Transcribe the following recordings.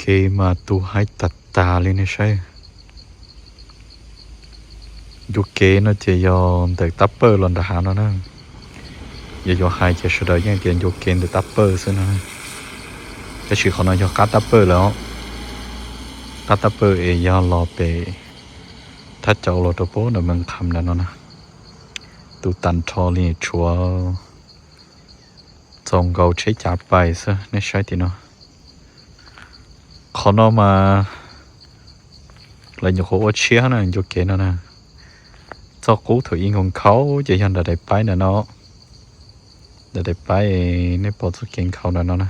Kev mas tu haib tag tag li nej saib. Ncua kev no ces yog ntawm Tab Pawj los nram hav no na. Yog yuav hais ces sawv daws yeej tias ncua kev ntawm Tab Pawj xwb no. Tab sis qhov no yog qab Tab Pawj lawm os. Qab Tab Pawj es yog los pem Thaj Cauv los rau pem ntawm Mees Kham ntawm no na. Tu tag nrho li, tshuav txaus nkaus tsheb cav pais xwb nej saib tim no. Qhov no mas lawv nyuam qhuav ua tshiab na ncua kev no na. Txoj qub thaum ub nkhaus nkhaus ces yog nram daim paib ntawm no. Nram daim paib nej pom txoj kev nkhaus ntawm no na.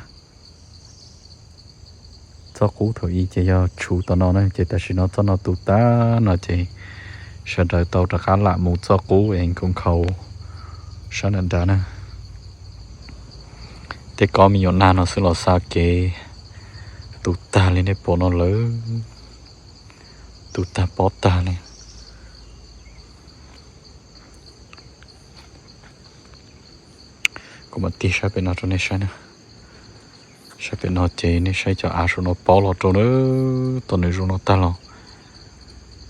Txoj qub thaum ub ces yog tshuv tom no na ces tam sim no txoj no tu tag no ces sawv daws tau rov qab lam mus txoj qub es nkhaus nkhaus sab nram nrad na. Tej kob me nyuam nag no xwb los xa kev tu tag li nej pom no lawm. Tu tag pob tag li. Kuv mam tig saib pem no rau nej saib na. Saib pem no ces nej saib cov av saum no pob los rau na, tom nws zoo no tag los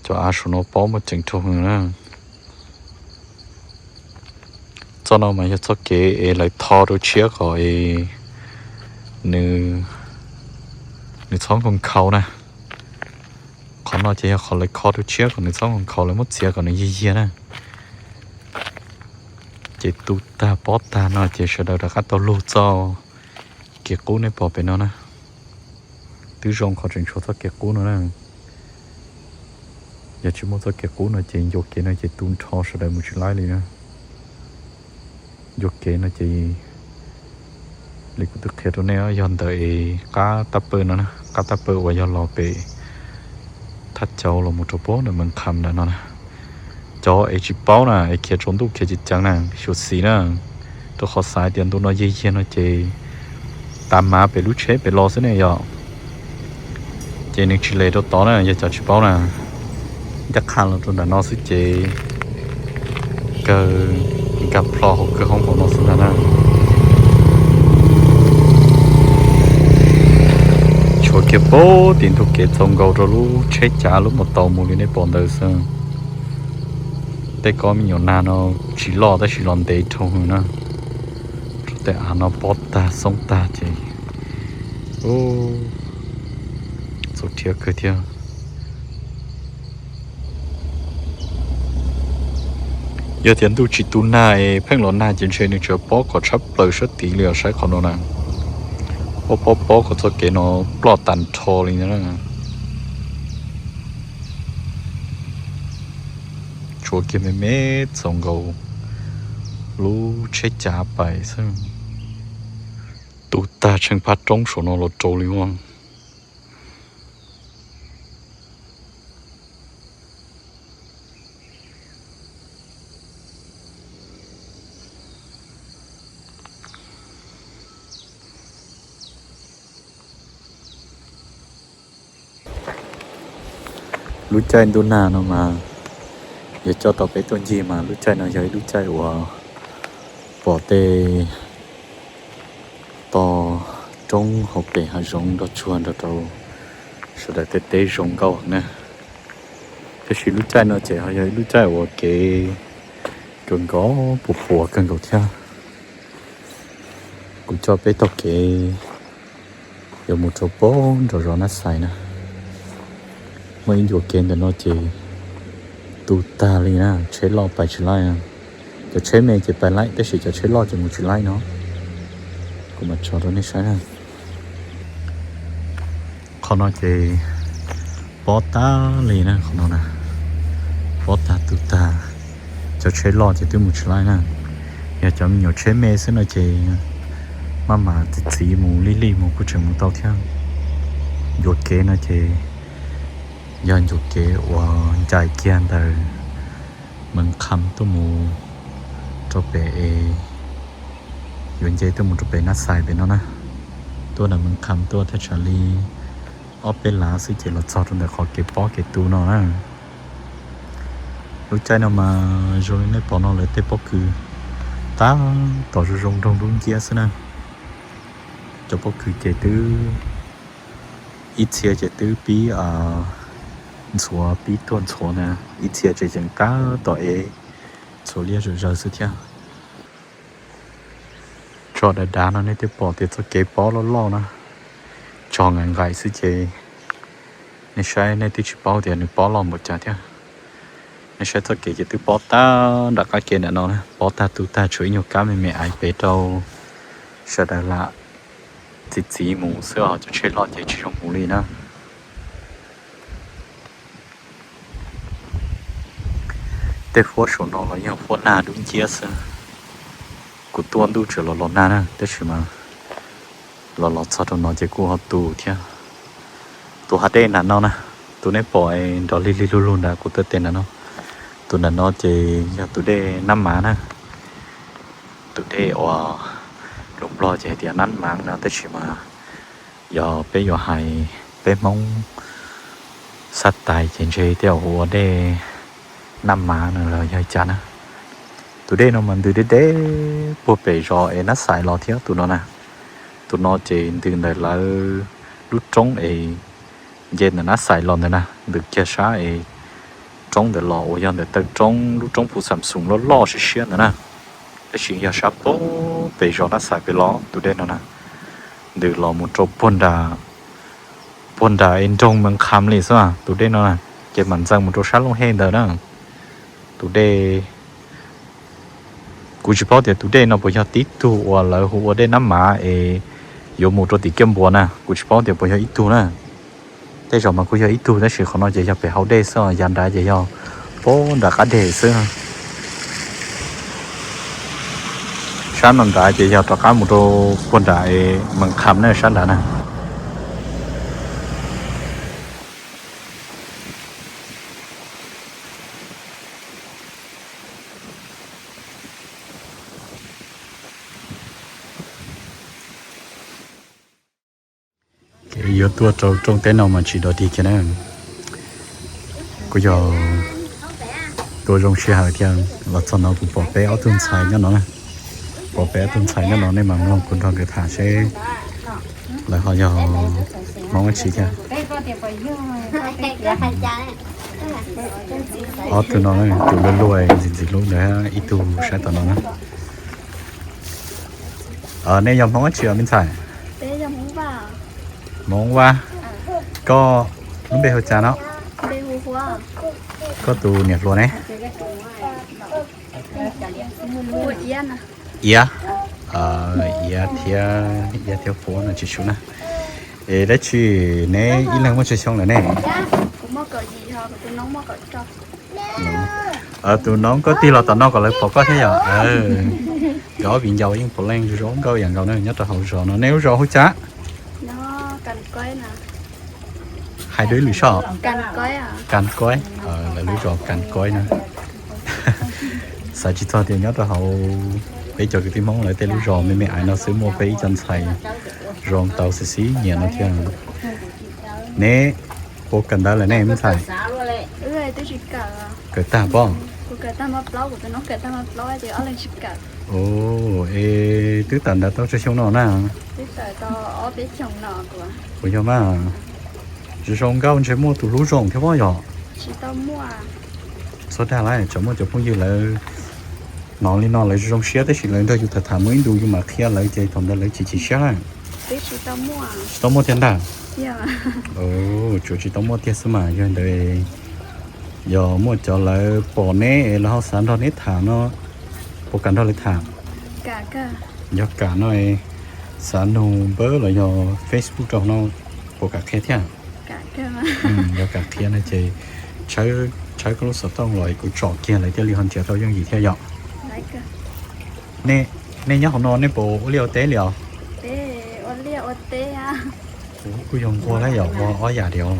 cov av saum no pob muaj ceem rau heev na. Txoj no mas yog txoj kev es lawv tho rau tshiab kom es nws, nws txhob nkhaus nkhaus na. Qhov no ces yog qhov lawv kho rau tshiab kom nws txhob nkhaus nkhaus, lawv muab txiav kom nws yiag yiag na. Ces tu tag pob tag no ces sawv daws rov qab tau luag txoj kev qub nej pom pem no na. Twb zoo qhov tseem tshuav txoj kev qub no na. Yog tsis muaj txoj kev qub no ces ncua kev no ces tu nrho sawv daws mus tsis laib li na. Ncua kev no ces li kuv twb qhia rau nej yog ntawm es qab Tab Pawj no, qab Tab Pawj uas yog los pem Thaj Cauv los mus rau pem ntawm Mees Kham ntawm no na. Cov es tsis paub na es khiav tsaus ntuj khiav ceev ceev na xyuam xim na, rau qhov xav tias ntu no yiag yiag no ces tas mav pem lub tsheb pem los xwb ne yom. Ces nws tsis les rau tod na, yog cov tsis paub na, ncaj qha los rau nram no xwb ces kawg nkag plho hauv kwj hoob hauv no xwb ntag na. Tshuav kiag pem tim ntug kev txaus nkaus rau lub tsheb cav lub mos taus mus li nej pom ntawd xwb. Tej kob me nyuam nag no tsis loj tab sis los ntev dhau heev na. Rau tej av no pob tag xoob tag ces txaus rhiab kawg thiab. Yog tias ntuj tsis tu nag es pheej los nag ces ntshe nws tseem pob kom tshab plaws sab tid li os, saib qhov no na. Pob pob pob kom txoj kev no ploj tag nrho li na. Tshuav kiag me me txaus nkaus lub tsheb cav pais xwb. Tu tag tsheej phab roob saum no los rau li ua. Lub caij ntuj nag no mas yog coj tau peb tuaj ncig mas lub caij no yog ib lub caij uas pom tej tog roob hauv pes hav zoov nroj tsuag nrog rau sawv daws tej teb zoo nkauj na. Tab sis lub caij no ces ho yog ib lub caij uas kev kawg nkaus puas puas kawg nkaus thiab. Kuv coj peb taug kev yuav mus rau pem nram zos Nab Xais na. Muaj ib ncua kev ntawm no ces tu tag li na, tsheb loj pais tsis laib. Cov tsheb me ces pais laib tab sis cov tsheb loj ces mus tsis laib no. Kuv mam tso rau nej saib na. Qhov no ces pob tag li na, qhov no na, pob tag tu tag. Cov tsheb loj ces twb mus tsis laib na. Yog cov me nyuam tsheb me xwb no ces maj mam txiv txiv mus lij lij mus kuj tseem mus tau thiab. Ncua kev no ces yog ncua kev uas ncaim kiag ntawm Mees Kham tuaj mus rau pem es yuav nce tuaj mus rau pem Nab Xais pem no na. Tuaj ntawm Mees Kham tuaj thaj tsam li ob peb lav xwb ces los txog rau ntawm qhov kev pob kev tu no na. Lub caij no mas zoo li nej pom no lawv tej pob kws tab tom zoo zoo nroog dub nciab xwb na. Cov pob kws ces twb Ib txhia ces twb pib ntxhuav, pib tuaj ntxhuav na, ib txhia ces yeej kab tom ev ntxhuav liab zom zaws xwb thiab. Tso dav dav no nej twb pom tias txoj kev pob loj loj na, tso nqaim nqaim xwb ces nej saib nej twb tsis paub tias nws pob loj npaum cas thiab. Nej saib txoj kev ces twb pob tag nram qab kev ntawm no na, pob tag tu tag tshuav ib nyuag kab me me aiv pem rau sawv daws lam txiv txiv mus xwb os, cov tsheb loj ces tsis zoo mus li na. Tej huab saum no los yog huab nag dub nciab xwb. Kuv tuaj ntuj tseem los los nag na, tab sis mas los los txog rau no ces kuj ho tu thiab. Tus hav dej nram no na, tus nej pom nrov lig lig lug lug nrad kuv tuaj tes nram no, tus nram no ces yog tus dej Nab Mav na. Tus dej uas lus Nplog ces hais tias Nab Mav no, tab sis mas yog peb yuav hais peb Hmoob xab tais ces ntshe tej zaum hu ua dej Nab Mav no los yog cas na. Tus dej no mas ntws deb deb puag pem zos es Nab Xais los thiab tus no na. Tus no ces ntws ntawm lawv lub roob es nce ntawm Nab Xais los ntawd na, ntws kiag sab es roob ntawd los uas yog ntawm taw roob, lub roob phuv xam xoos loj loj siab siab ntawd na. Tab sis yog sab puag pem zos Nab Xais pem los tus dej no na, ntws los mus rau puag nram, puag nram es nroog Mees Kham li xwb tus dej no na, ces mam ntxeev mus rau sab Looj Hej ntawd na. Tus dej, kuv tsis paub tias tus dej no puas yog tib tug uas lawv hu ua dej Nab Mav es yuav mus rau tim Kiaj Npuas na, kuv tsis paub tias puas yog ib tug na. Tej zaum mas kuj yog ib tug tab sis qhov no ces yog pem hauv dej xwb, yav nrad ces yog puag nram qab deg xwb. Sab no nrad ces yog rov qab mus rau puag nram Mees Kham na, sab nrad na. Kev yuav tuaj rau rooj teb no mas tsis dog dig kiag na. Kuj yog tuaj zoo sij hawm thiab los txog no kuv pom peb ob tug ntxhais nyob no na. Pom peb ob tug ntxhais nyob no, nej mam mloog kuv nrog nkawd tham seb lawv ho yog Hmoob dab tsi thiab. Ob tug no na, tus luaj luaj ntxim ntxim hlub ntawd, ib tug saib tom no na. Nej yog Hmoob dab tsi os me ntxhais? Hmoob Vaj. Koj lub npe hu cas no? Koj tus niam hluas ne? Iav. Iav thiab, Iav thiab Puab no tsis sub na. Es dab tsi neb ib leeg muaj tsawg xyoo lawm ne? Tus noob koj tig los tom no kom lawv pom koj thiab yom. Cov ob viv ncaus yeej puav leej zoo nkauj yam nkaus na, nyob rau hauv zos no. Nej lub zos hu cas? Hais dua ib lwm soj. Kas Koib, lawv lub zos Kas Koib na. Xav tsis txog tias nyob rau hauv peb cov kwv tij Hmoob lawv tej lub zos me me aiv no xwb muaj peb ib co ntxhais zoo tau xiv xiv nyiam no thiab. Neb puas kawm ntawv lawm ne me ntxhais? Kawm tag pob? Es twb tawm ntawv tau tsawg xyoo no na? Puas yog mas? Zoo zoo nkauj ntshe muaj tus hlub zoo thiab pob yom? Txhob dag lawm, tsam muaj cov phooj ywg lawv hnov li no lawv zoo zoo siab tab sis lawv nrog yus tham tham muaj ib ntus yus mam qhia lawv ces thaum ntawd lawv chim chim siab lawm. Tsis tau muaj thiab ntag. Tsuas tsis tau muaj tiag xwb mas, yog ntawd yog muaj cov lawv pom neb es lawv ho xav nrog neb tham no, puas kam nrog lawv tham? Yog kam no, xav nug npawb los yog Facebook rau no, puas kam qhia thiab? Yog kam qhia no ces tshawb koj lub xov tooj los kuv tsom kiag lawv thiaj li ho nrhiav tau yooj yim thiab yom. Nej nyob hauv no nej puas ua liaj ua teb li os? Kuj yog nquag lawm yom, ua ob yam diam.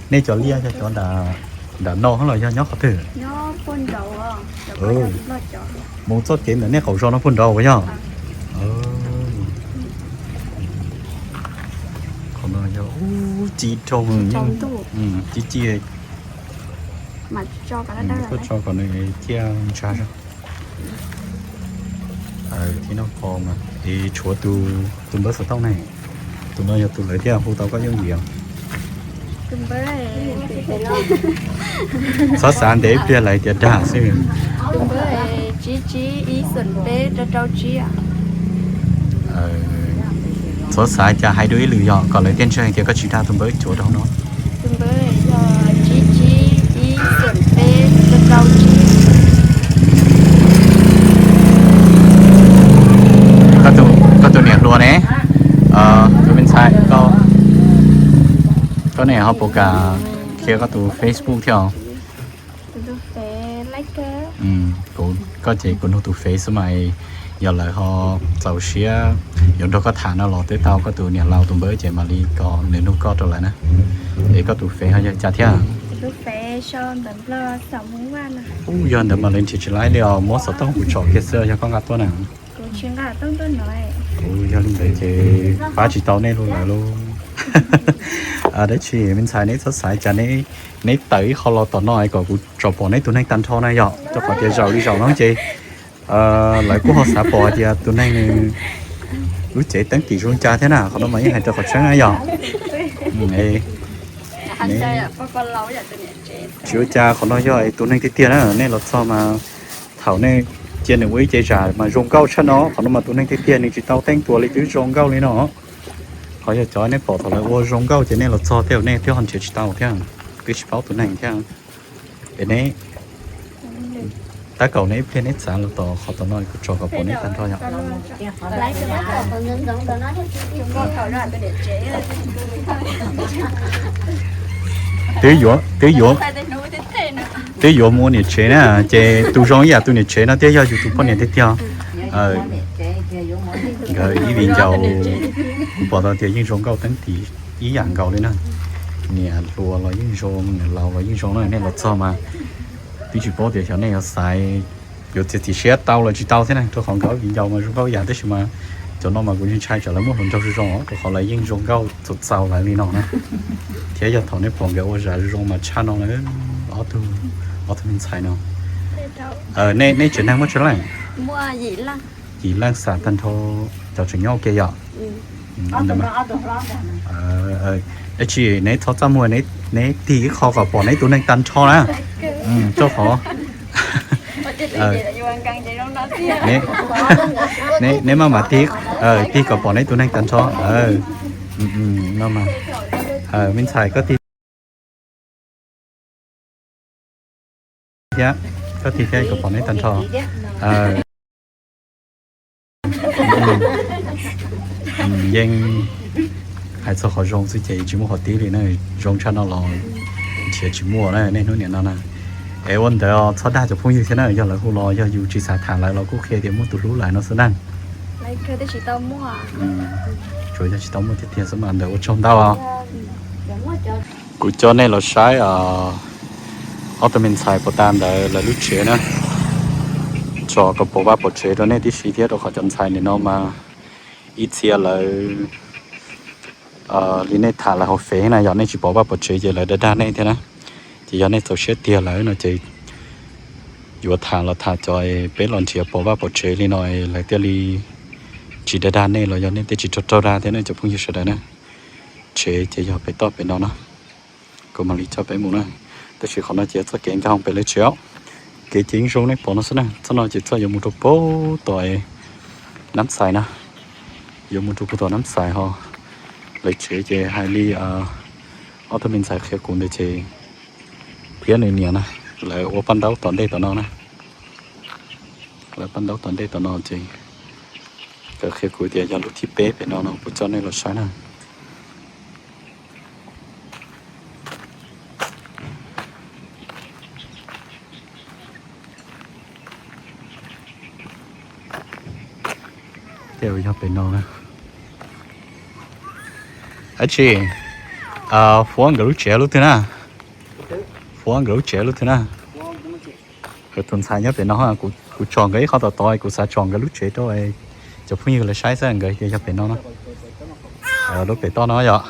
Nej cov liaj yog cov nram no los yog nyob qhov twg? Mus txoj kev ntawm nej qaum zos no puag nraud puas yog? Qhov no yog ci rau ci ci, tuaj tso kom nws thiaj ntsa zog. Thiab no qhov es tshuav tus npawb xov tooj ne, tus no yog tus lawv thiaj hu tau koj yooj yim. Txhob xav ntev ib pliag lawv tias dag xwb. Tus npawb tsib tsib ib xoom peb rau rau tsib. Txhob xav cas hais dua ib lwm yom kom lawv thiaj ntseeg tias koj tsis dag tus npawb cuav rau no. Tus npawb yog tsib tsib ib xoom peb rau rau tsib. Koj tus niam hluas ne, tus me ntxhais, koj ne ho puas kam qhia koj tus Facebook thiab? Koj ces kuv nug tus Face xwb mas, yog lawv ho txaus siab yuav nrog koj tham no los twb tau koj tus niam laus tus npawb ces mam li kom nws nug koj rau lawm na. Es koj tus Face ho yog cas thiab? Ub, yog ntawd mas lawv nrhiav tsis laib li os, muab xov tooj kuv tsom kiag xwb yog koj nqa tuaj na. Ub, yog li ntawd ces pab tsis tau nej lub lawm lauj. Dab tsi me ntxhais neb txhob xav cas neb tawm ib qho los tom no es kom kuv tsom pom neb tus neeg tag nrho na yom, rau qhov tias zaum li zaum no ces lawv kuj ho xav pom hais tias tus neeg nws lub cev teeb tim zoo cas thiab na, qhov no mas yeej hais rau qhov tseeb na yom. Tsis ua cas, qhov no yog tus neeg tiag tiag na, nej los txog mas thaum nej cia nws ua ib ce zam mas zoo nkauj tshaj no, qhov no mas tus neeg tiag tiag nws tsis tau teeb tuas li twb zoo nkauj li no. Qhov yog cov nej pom thaum lawv ua zoo nkauj ces nej los txog tej zaum nej twb ho nrhiav tsis tau thiab, twb tsis paub tus neeg thiab. Es neb tab kaum neb ib pliag neb txav los tom qhov tom no kuv tsom kom pom neb tag nrho yom. Twb yuav, twb yuav, twb yuav mus ua niam tsev na, ces tus zoo ib yam tus niam tsev no thiab yog yus tus poj niam tiag tiag. Nkawd ib viv ncaus kuv pom tau tias yeej zoo nkauj teeb tim ib yam nkaus li na. Niam hluas los yeej zoo, niam laus los yeej zoo na, nej los txog mas twb tsis paub tias xyov nej yuav xaiv, yuav txiav txim siab tau los tsis tau thiab na, rau qhov nkawd ob viv ncaus mas zoo nkauj ib yam tab sis mas cov no mas kuv ntshai tsam lawv muaj hluas nraug zoo zoo os, rau qhov lawv yeej zoo nkauj txaus txaus lawv li no na. Thiab yog thaum nej pom nkawd ua zam zoo zoo mas tshaj no na, ob tug, ob tug me ntxhais no. Nej tsev neeg muaj tsawg leej? Yim leej xam tag nrho cov tseem nyob ua ke yom? Dab tsi neb txhob txaj muag, neb tig ib qho kom pom neb tus neeg tag nrho na. Rau qhov neb maj mam tig, tig kom pom neb tus neeg tag nrho. Me ntxhais koj tig thiab, koj tig thiab kom pom neb tag nrho. Yeej hais txog qhov zoo xwb ces tsis muaj qhov tib li na, zoo tshaj no los nrhiav tsis muaj na nej hnub niam no na. Es ua ntawd txhob dag cov phooj ywg thiab na, yog lawv hu los yog yus tsis xav tham lawv los kuj qhia tias muaj tus hlub lawm no xwb na. Tsuas yog tsis tau muaj tiag tiag xwb mas ntawd ua tsaug ntau. Kuv coj nej los saib ob tug me ntxhais puas tas ntawd lawv lub tsev na, tso kom pom vaj pom tsev rau nej tib si thiab, rau qhov cov ntxhais nim no mas ib txhia lawv li nej tham lawv hauv fev na, yog nej tsis pom vaj pom tsev ces lawv dag dag nej thiab na. Ces yog nej txaus siab tiag lawm no ces yuav tham los tham cov peb los nrhiav pom vaj pom tsev li no lawv thiaj li tsis dag dag nej los yog nej thiaj tsis raug raug dag thiab ne cov phooj ywg sawv daws na. Tsev ces yog pem toj pem no na, kuv mam li coj peb mus na. Tab sis qhov no ces txoj kev nkag pem lawv tsev os. Kev ces yeej zoo nej pom no xwb na, txoj no ces txoj yuav mus rau puag tom Nab Xais na, yuav mus rau puag tom Nab Xais ho. Lawv tsev ces hais li ob tug me ntxhais qhia kuv ntawd ces thiab nws niam na, lawv ua paj ntaub tom ntej tom no na. Lawv paj ntaub tom ntej tom no ces lawv qhia kuv tias yog lub thib peb pem no no kuv coj nej los saib na. Tej yog pem no na. Ab tsi, Fuab nkawd lub tsev lub twg na? Fuab nkawd lub tsev lub twg na? Tus ntxhais nyob pem no, kuv tsom nkawd ib qho tom tod, kuv xav tsom nkawd lub tsev rau cov phooj ywg lawv saib xwb, nkawd tias yog pem no na. Lub pem toj no yom.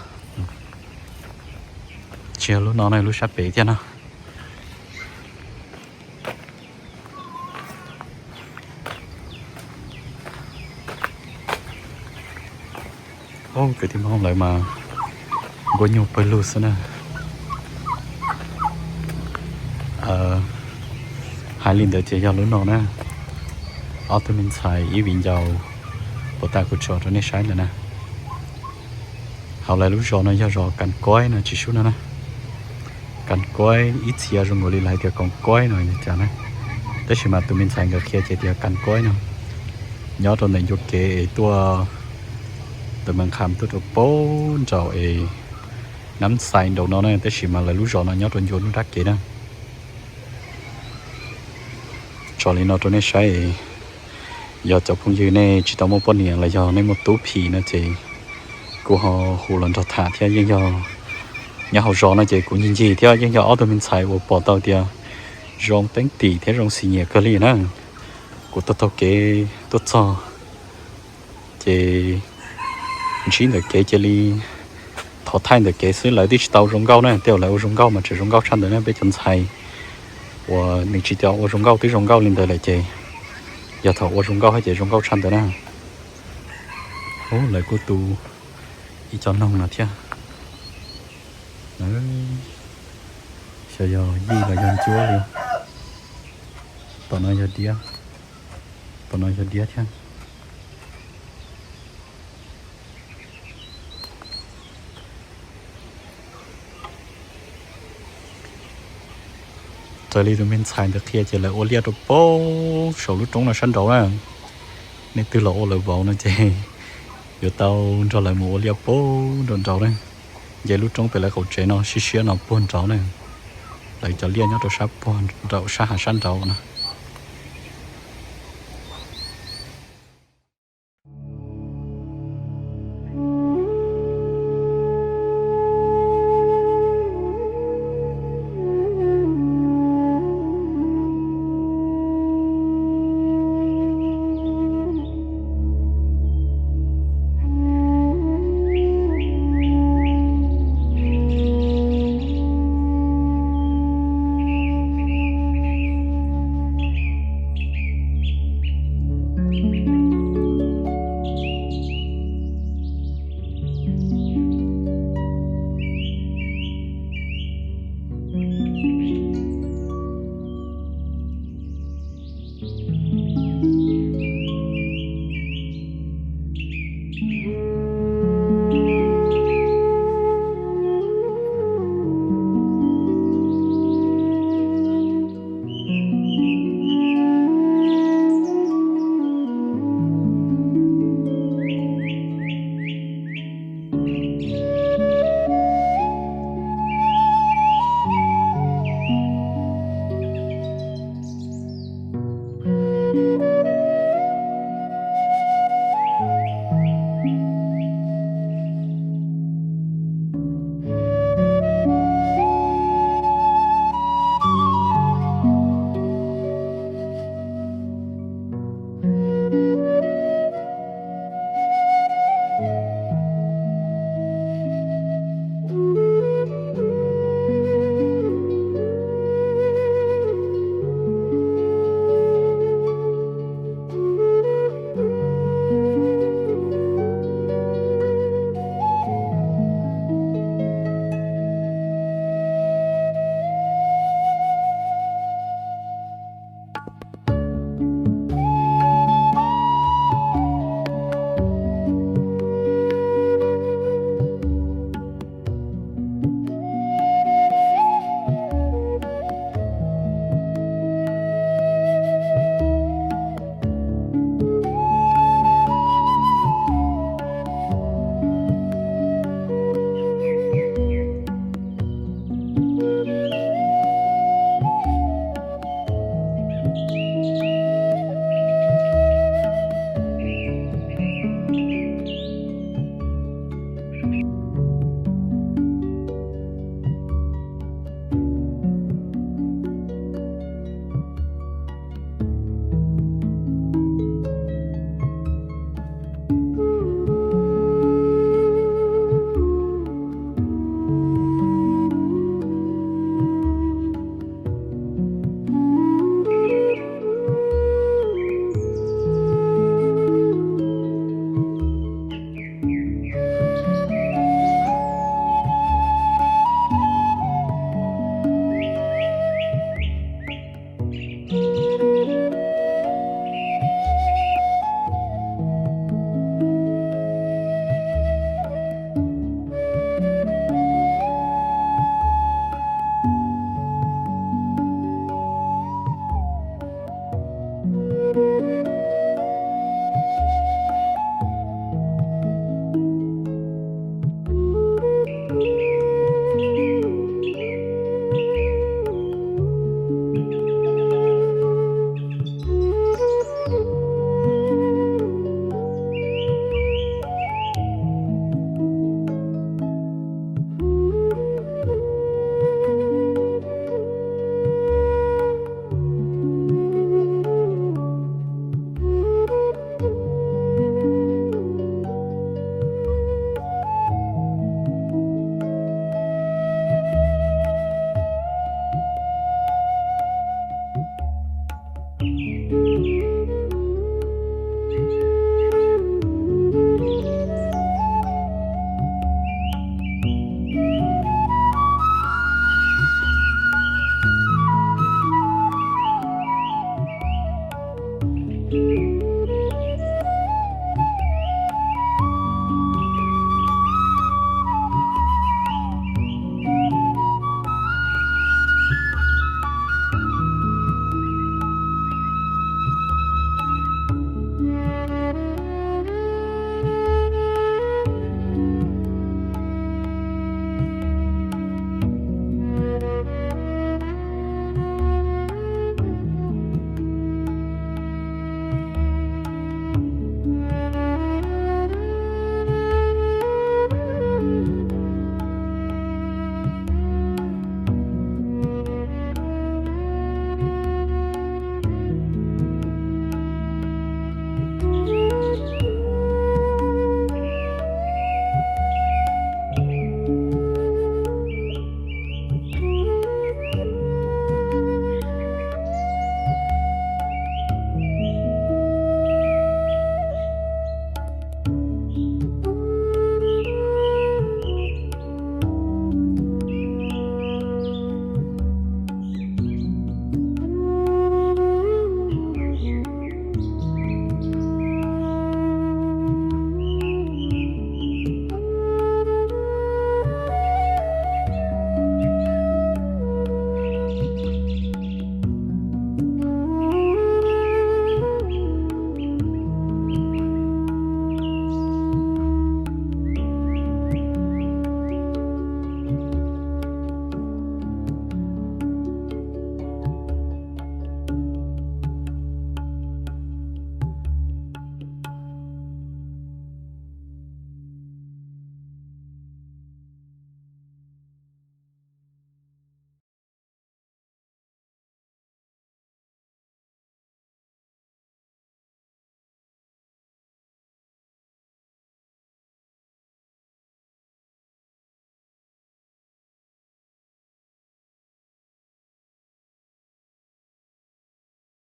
Tsis yog lub no na, lub sab pem thiab no. Kwv tij Hmoob lawv mas nquag nyuj pawg lug xwb na. Hais li ntawd ces yog lub no na, ob tug me ntxhais ib viv ncaus puas tas kuv tso rau nej saib ntawm na. Hauv lawv lub zos no yog zos Kas Kaib no tsis sub no na. Kas Kaib ib txhia zoo nkaus li lawv hais tias Koos Kaib no li cas na, tab sis mas tus me ntxhais nkawd qhia ces tias Kas Kaib no. Nyob rau ntawm ncua kev es tuaj ntawm Mes Kham tuaj rau pab nraum es Nab Xais nraum no na, tab sis mas lawv lub zos no nyob rau ncua lub nrab kev na. Tso li no rau nej saib, yog cov phooj ywg nej tsis tau muaj poj niam los yog nej muaj tub phim no ces kuj ho hu los nrog tham thiab. Yeej yog nyob hauv zos no ces kuv ncig ncig thiab yeej yog ob tug me ntxhais uas pom tau tias zoo teeb tim thiab zoo xis nyiam kawg li na. Kuv tuaj taug kev tuaj txog ces ntsib ntawm kev cia li thov thaij ntawm kev xwb, lawv twb tsis tau zoo nkauj na. Tej zaum lawv ua zoo nkauj mas tseem zoo nkauj tshaj ntawd na. Peb cov ntxhais uas nws tsis tau ua zoo nkauj twb zoo nkauj li ntawd lawm ces yog thaum ua zoo nkauj ces zoo nkauj tshaj ntawd na. Ub, lawv kuj tu ib co noog no thiab. Xyov yog yij los yog ncuab li. Tom no yog diab, tom no yog diab thiab. Raws li tus me ntxhais ntawd qhia ces lawv ua liaj rau pab saum lub roob no sab nraud na. Nej twg los ua lawv vauv no ces yuav tau nrog lawv mus ua liaj pab nraum nraud na. Nce lub roob pem lawv qaum tsev no siab siab no puag nraud na. Lawv cov liaj nyob rau sab puag nraum sab hav sab nraud no.